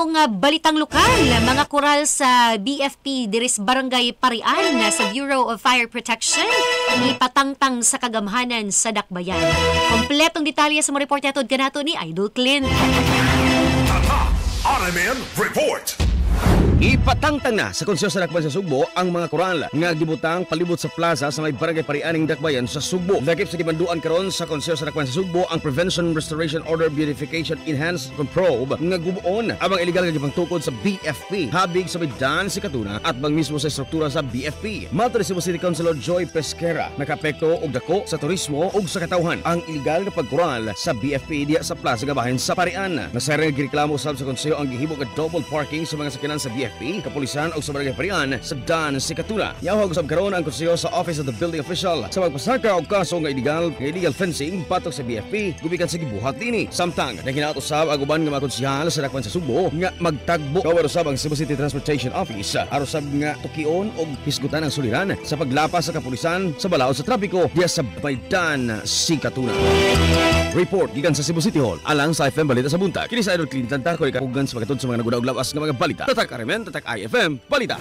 atong balitang lokal, mga koral sa BFP diris Barangay Parian sa Bureau of Fire Protection ipatangtang sa kagamhanan sa Dakbayan. Kompletong detalye sa mo report atod kanato ni Idol Clint. Tatak RMN Report. Ipatangtang na sa Konseho sa Dakbayan sa Sugbo ang mga koral nga gibutang palibot sa plaza sa may Barangay Parianing Dakbayan sa Sugbo. Lakip sa gimanduan karon sa Konseho sa Dakbayan sa Sugbo ang Prevention Restoration Order Beautification Enhanced Probe nga gubuon ang mga illegal nga gipangtukod sa BFP habig sa may Dan Sikatuna at bang mismo sa istruktura sa BFP. Matod ni Cebu City Councilor Joy Pesquera, nakaapekto og dako sa turismo ug sa katawhan ang illegal nga pagkural sa BFP diya sa plaza nga bahin sa Parian. Nasayran nga gireklamo usab sa konseho ang gihimo nga double parking sa mga sakyanan sa BFP, kapulisan ug sa Barangay Parian sa Dan Sikatuna. Yawag usab karon ang konseho sa Office of the Building Official sa magpasaka og kaso nga illegal fencing batok sa BFP gumikan sa gibuhat dinhi. Samtang naghinat usab ang uban nga mga konsehal sa Dakbayan sa Sugbo nga magtagbo. Kawar usab ang Cebu City Transportation Office aron usab nga tukion og hisgutan ang suliran sa paglapas sa kapulisan sa balaod sa trapiko diya sa may Dan Sikatuna. Report gikan sa Cebu City Hall alang sa IFM Balita sa Buntag. Kini sa Idol Clinton Takoy kapugan sa pagkatud sa mga naguna og labas nga mga balita. Tatak RMN, Tatak IFM, Balita.